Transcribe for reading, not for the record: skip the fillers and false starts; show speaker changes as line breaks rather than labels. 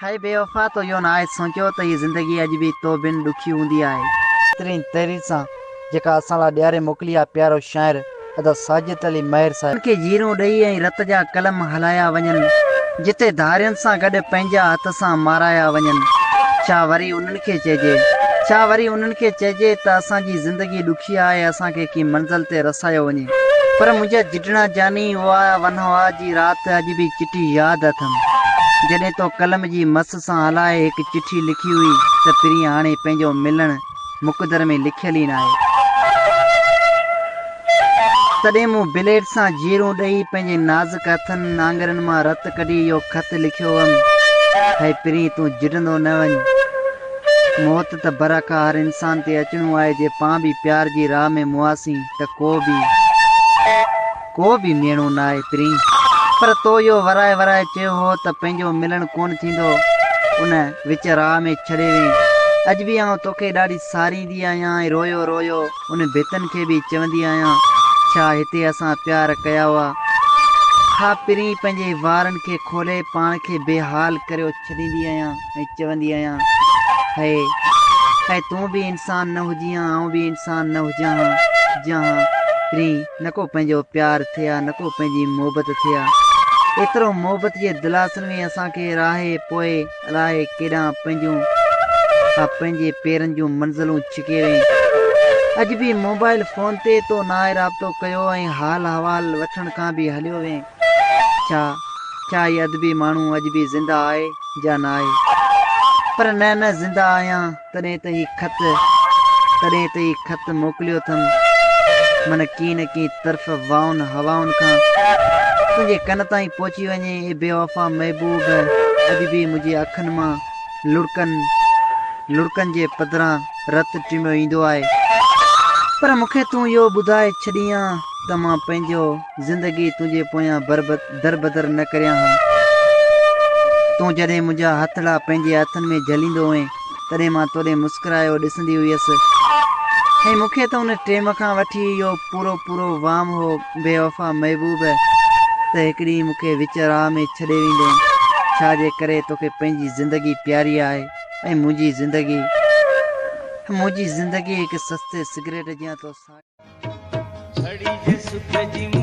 هائي بيوفا تو اهو ناهي سوچيو ته هي زندگي اڄ به تو بن ڏکي هوندي آهي. بهترين تحرير سان جيڪا اسان لاء ڏياري موڪلي آ پيارو شاعر ادا ساجد علي مهر صاحب. کي جيرون ڏئي ۽ رت جا قلم هلايا وڃن جتي ڌارين سان گڏ پنهنجا هٿ سان مارايا وڃن ڇا وري انهن کي چئجي ڇا وري انهن کي چئجي ته اسان جي زندگي ڏکي آهي اسان کي ڪنهن منزل تي رسايو وڃي پر منهنجا جڏڻا جاني اها ونهوا جي رات اڄ به چٽي ياد اٿم جڏهن تو قلم جي مس سان هلائي هڪ چٺي لکي هئي ته پرين هاڻي پنهنجو ملڻ مقدر ۾ لکيل ئي ناهي. تڏهن مون بليڊ سان جيرون ڏئي پنهنجي نازڪ هٿن آڱرين مان رت ڪڍي اهو خط لکيو هئم، هي پرين تون جڏندو نه وڃ. موت ته برحق هر انسان تي اچڻو آهي جي پان به پيار جي راهه ۾ مئاسين ته ڪو به. ڪو به ميڻو ناهي پرين. پر تو اهو ورائي ورائي چيو هو ته پنهنجو ملڻ ڪونه ٿيندو. ان وچ راهه ۾ ڇڏي وئين. اڄ به آئون توکي ڏاڍي ساريندي آهيان ۽ رويو رويو ان ڀتن کي به چوندي آهيان، ڇا هتي اسان پيار ڪيا هئا؟ ها پرين پنهنجي وارن کي کولي پاڻ کي بي حال ڪريو ڇڏيندي آهيان ۽ چوندي آهيان، هئي هئي تون به انسان نه هجين ها آئون به انسان نه هجان ها جان ها پرين. نه ڪو پنهنجو پيار ٿئي ها نه ڪو پنهنجي محبت ٿئي ها. ايترو محبت جي دلاسن ۾ اسان کي راهي پوء الاهي ڪيڏانهن پنهنجون ها پنهنجي پيرن جون منزلون ڇڪي وئين. اڄ به موبائل فون تي تو ناهي رابطو ڪيو ۽ حال احوال وٺڻ کان به هليو وئين. ڇا ڇا هي ادبي ماڻهو اڄ به زنده آهي جا ناهي. پر نه نه زنده آهيان. تڏهن ته هي خط، تڏهن ته هي خط موڪليو اٿم. من ڪي نه ڪي طرف وائن هوائن کان تنهنجي ڪن تائين پهچي وڃي. اي بيوفا محبوب، اڄ به منهنجي اکن مان لڙڪن، لڙڪن جي پڌران رت ٽميو ايندو آهي. پر مون کي تون اهو ٻڌائي ڇڏين ها ته مان پنهنجو زندگي تنهنجي پويان دربدر نه ڪريان ها. تون جڏهن منهنجا هٿڙا پنهنجي هٿن ۾ جهليندو هئين، تڏهن مان توڏي مسڪرايو ڏسندي هيس ۽ مون کي ته ان ٽيم کان وٺي اهو پورو پورو وهم هو بيوفا محبوب ته هڪ ڏينهن مون کي وچ راهه ۾ ڇڏي ويندين، ڇا جي ڪري توکي پنهنجي زندگي پياري آهي ۽ منهنجي زندگي منهنجي زندگي هڪ سستي سگريٽ جيان تو ساڙي.
ڇڙي جي سک جي.